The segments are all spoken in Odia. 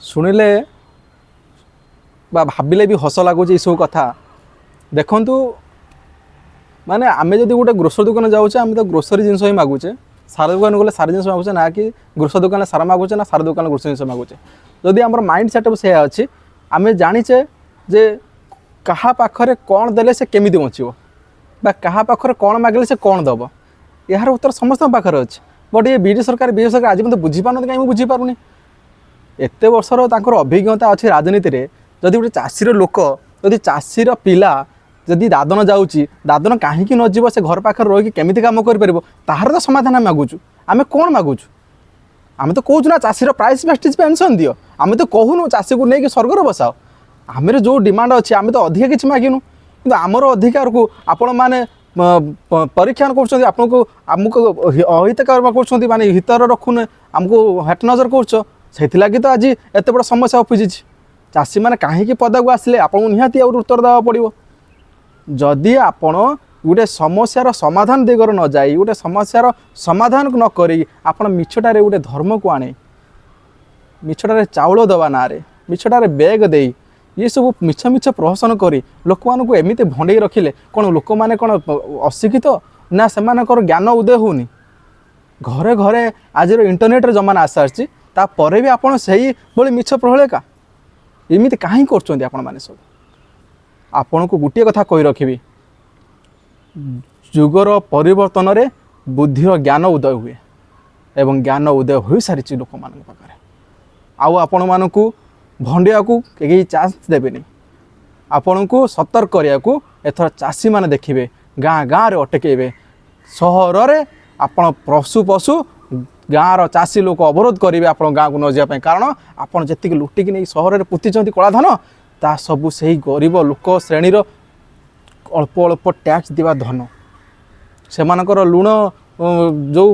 ଶୁଣିଲେ ବା ଭାବିଲେ ବି ହସ ଲାଗୁଛି ଏସବୁ କଥା। ଦେଖନ୍ତୁ, ମାନେ ଆମେ ଯଦି ଗୋଟେ ଗ୍ରୋସରୀ ଦୋକାନ ଯାଉଛେ, ଆମେ ତ ଗ୍ରୋସରୀ ଜିନିଷ ହିଁ ମାଗୁଛେ। ସାର ଦୋକାନ ଗଲେ ସାର ଜିନିଷ ମାଗୁଛେ ନା କି ଗ୍ରୋସରୀ ଦୋକାନରେ ସାର ମାଗୁଛେ ନା ସାର ଦୋକାନରେ ଗ୍ରୋସରୀ ଜିନିଷ ମାଗୁଛେ? ଯଦି ଆମର ମାଇଣ୍ଡ ସେଟଅପ୍ ସେଇଆ ଅଛି, ଆମେ ଜାଣିଛେ ଯେ କାହା ପାଖରେ କ'ଣ ଦେଲେ ସେ କେମିତି ବଞ୍ଚିବ ବା କାହା ପାଖରେ କ'ଣ ମାଗିଲେ ସେ କ'ଣ ଦେବ, ଏହାର ଉତ୍ତର ସମସ୍ତଙ୍କ ପାଖରେ ଅଛି। ବଟ୍ ଏ ବିଜେଡି ସରକାର, ବିଜେପି ସରକାର ଆଜି ପର୍ଯ୍ୟନ୍ତ ବୁଝିପାରୁନାହାନ୍ତି। କାହିଁ ମୁଁ ବୁଝିପାରୁନି। ଏତେ ବର୍ଷର ତାଙ୍କର ଅଭିଜ୍ଞତା ଅଛି ରାଜନୀତିରେ। ଯଦି ଗୋଟେ ଚାଷୀର ଲୋକ, ଯଦି ଚାଷୀର ପିଲା ଯଦି ଦାଦନ ଯାଉଛି, ଦାଦନ କାହିଁକି ନ ଯିବ? ସେ ଘର ପାଖରେ ରହିକି କେମିତି କାମ କରିପାରିବ, ତାହାର ତ ସମାଧାନ ଆମେ ମାଗୁଛୁ। ଆମେ କ'ଣ ମାଗୁଛୁ? ଆମେ ତ କହୁଛୁ ନା, ଚାଷୀର ପ୍ରାଇସ୍ ବେସ୍ଡ ପେନ୍ସନ୍ ଦିଅ। ଆମେ ତ କହୁନୁ ଚାଷୀକୁ ନେଇକି ସ୍ୱର୍ଗରେ ବସାଅ। ଆମର ଯେଉଁ ଡିମାଣ୍ଡ ଅଛି, ଆମେ ତ ଅଧିକା କିଛି ମାଗିନୁ। କିନ୍ତୁ ଆମର ଅଧିକାରକୁ ଆପଣମାନେ ପରୀକ୍ଷଣ କରୁଛନ୍ତି, ଆପଣଙ୍କୁ ଆମକୁ ଅହିତକର କରୁଛନ୍ତି, ମାନେ ହିତର ରଖୁନେ, ଆମକୁ ହେଟ ନଜର କରୁଛ। ସେଥିଲାଗି ତ ଆଜି ଏତେ ବଡ଼ ସମସ୍ୟା ଉପୁଜିଛି। ଚାଷୀମାନେ କାହିଁକି ପଦାକୁ ଆସିଲେ, ଆପଣଙ୍କୁ ନିହାତି ଆଉ ଉତ୍ତର ଦେବାକୁ ପଡ଼ିବ। ଯଦି ଆପଣ ଗୋଟେ ସମସ୍ୟାର ସମାଧାନ ଦିଗରେ ନ ଯାଇ, ଗୋଟେ ସମସ୍ୟାର ସମାଧାନ ନ କରି ଆପଣ ମିଛଟାରେ ଗୋଟେ ଧର୍ମକୁ ଆଣେ, ମିଛଟାରେ ଚାଉଳ ଦେବା ନାଁରେ, ମିଛଟାରେ ବେଗ ଦେଇ, ଏସବୁ ମିଛ ମିଛ ପ୍ରହସନ କରି ଲୋକମାନଙ୍କୁ ଏମିତି ଭଣ୍ଡେଇ ରଖିଲେ, କ'ଣ ଲୋକମାନେ କ'ଣ ଅଶିକ୍ଷିତ ନା ସେମାନଙ୍କର ଜ୍ଞାନ ଉଦୟ ହେଉନି? ଘରେ ଘରେ ଆଜିର ଇଣ୍ଟରନେଟ୍ର ଜମାନା ଆସିସାରିଛି, ତାପରେ ବି ଆପଣ ସେଇଭଳି ମିଛ ପ୍ରହେଳିକା ଏମିତି କାହିଁ କରୁଛନ୍ତି ଆପଣମାନେ ସବୁ? ଆପଣଙ୍କୁ ଗୋଟିଏ କଥା କହି ରଖିବି, ଯୁଗର ପରିବର୍ତ୍ତନରେ ବୁଦ୍ଧିର ଜ୍ଞାନ ଉଦୟ ହୁଏ ଏବଂ ଜ୍ଞାନ ଉଦୟ ହୋଇସାରିଛି ଲୋକମାନଙ୍କ ପାଖରେ। ଆଉ ଆପଣମାନଙ୍କୁ ଭଣ୍ଡିବାକୁ କେହି ଚାନ୍ସ ଦେବେନି। ଆପଣଙ୍କୁ ସତର୍କ କରିବାକୁ ଏଥର ଚାଷୀମାନେ ଦେଖିବେ, ଗାଁ ଗାଁରେ ଅଟକେଇବେ। ସହରରେ ଆପଣ ପଶୁ ପଶୁ ଗାଁର ଚାଷୀ ଲୋକ ଅବରୋଧ କରିବେ ଆପଣ ଗାଁକୁ ନ ଯିବା ପାଇଁ। କାରଣ ଆପଣ ଯେତିକି ଲୁଟିକି ନେଇ ସହରରେ ପୋତିଛନ୍ତି କଳାଧନ, ତା ସବୁ ସେଇ ଗରିବ ଲୋକ ଶ୍ରେଣୀର ଅଳ୍ପ ଅଳ୍ପ ଟ୍ୟାକ୍ସ ଦେବା ଧନ। ସେମାନଙ୍କର ଲୁଣ ଯେଉଁ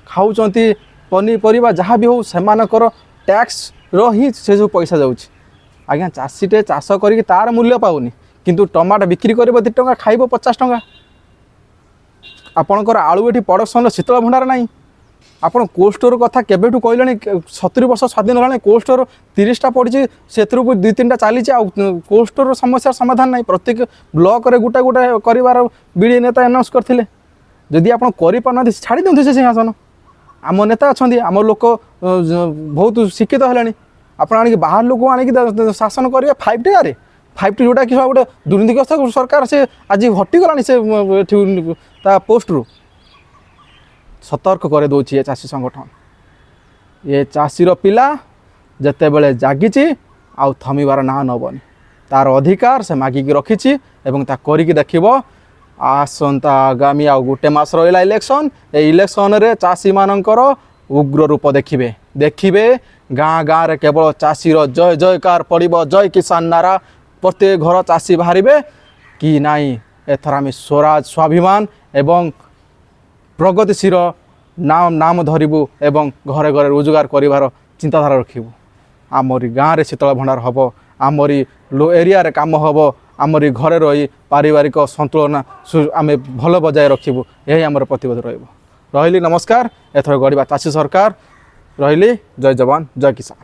ଖାଉଛନ୍ତି, ପନିପରିବା ଯାହା ବି ହେଉ, ସେମାନଙ୍କର ଟ୍ୟାକ୍ସର ହିଁ ସେ ସବୁ ପଇସା ଯାଉଛି। ଆଜ୍ଞା, ଚାଷୀଟେ ଚାଷ କରିକି ତାର ମୂଲ୍ୟ ପାଉନି, କିନ୍ତୁ ଟମାଟୋ ବିକ୍ରି କରିବ 2 ଟଙ୍କା, ଖାଇବ 50 ଟଙ୍କା। ଆପଣଙ୍କର ଆଳୁ ଏଠି ପ୍ରଡକ୍ସନର ଶୀତଳ ଭଣ୍ଡାର ନାହିଁ। ଆପଣ କୋଲ୍ଡ ଷ୍ଟୋର୍ କଥା କେବେଠୁ କହିଲେଣି? 70 ବର୍ଷ ସ୍ୱାଧୀନ ହେଲାଣି, କୋଲ୍ଡ ଷ୍ଟୋର୍ 30ଟା ପଡ଼ିଛି, ସେଥିରୁ ବି ଦୁଇ ତିନିଟା ଚାଲିଛି। ଆଉ କୋଲ୍ଡ ଷ୍ଟୋର୍ର ସମସ୍ୟାର ସମାଧାନ ନାହିଁ। ପ୍ରତ୍ୟେକ ବ୍ଲକରେ ଗୋଟେ ଗୋଟେ କରିବାର ବିଡ଼ି ନେତା ଆନାଉନ୍ସ କରିଥିଲେ। ଯଦି ଆପଣ କରିପାରୁନାହାନ୍ତି, ଛାଡ଼ି ଦିଅନ୍ତୁ ସେ ସିଂହାସନ। ଆମ ନେତା ଅଛନ୍ତି, ଆମ ଲୋକ ବହୁତ ଶିକ୍ଷିତ ହେଲେଣି। ଆପଣ ଆଣିକି ବାହାର ଲୋକ ଆଣିକି ଶାସନ କରିବେ 5T। ଆରେ, 5T ଯେଉଁଟାକି ଗୋଟେ ଦୁର୍ନୀତିଗ୍ରସ୍ତ ସରକାର, ସେ ଆଜି ହଟିଗଲାଣି ସେ ଏଠି ତା ପୋଷ୍ଟରୁ। ସତର୍କ କରିଦେଉଛି ଏ ଚାଷୀ ସଂଗଠନ। ଏ ଚାଷୀର ପିଲା ଯେତେବେଳେ ଜାଗିଛି, ଆଉ ଥମିବାର ନାଁ ନେବନି। ତାର ଅଧିକାର ସେ ମାଗିକି ରଖିଛି ଏବଂ ତା କରିକି ଦେଖିବ। ଆସନ୍ତା ଆଗାମୀ ଆଉ ଗୋଟେ ମାସ ରହିଲା ଇଲେକ୍ସନ୍। ଏ ଇଲେକ୍ସନ୍ରେ ଚାଷୀମାନଙ୍କର ଉଗ୍ର ରୂପ ଦେଖିବେ। ଦେଖିବେ, ଗାଁ ଗାଁରେ କେବଳ ଚାଷୀର ଜୟ ଜୟକାର ପଡ଼ିବ, ଜୟ କିଷାନ ନାରା। ପ୍ରତ୍ୟେକ ଘର ଚାଷୀ ବାହାରିବେ କି ନାଇଁ, ଏଥର ଆମେ ସ୍ୱରାଜ, ସ୍ୱାଭିମାନ ଏବଂ ପ୍ରଗତିଶୀଳ ନାମ ଧରିବୁ ଏବଂ ଘରେ ଘରେ ରୋଜଗାର କରିବାର ଚିନ୍ତାଧାରା ରଖିବୁ। ଆମରି ଗାଁରେ ଶୀତଳ ଭଣ୍ଡାର ହେବ, ଆମରି ଲୋ ଏରିଆରେ କାମ ହେବ, ଆମରି ଘରେ ରହି ପାରିବାରିକ ସନ୍ତୁଳନ ଆମେ ଭଲ ବଜାୟ ରଖିବୁ। ଏହା ହିଁ ଆମର ପ୍ରତିବଦ୍ଧ ରହିବ। ରହିଲି, ନମସ୍କାର। ଏଥର ଗଢ଼ିବା ଚାଷୀ ସରକାର। ରହିଲି, ଜୟ ଯବାନ, ଜୟ କିଷାନ।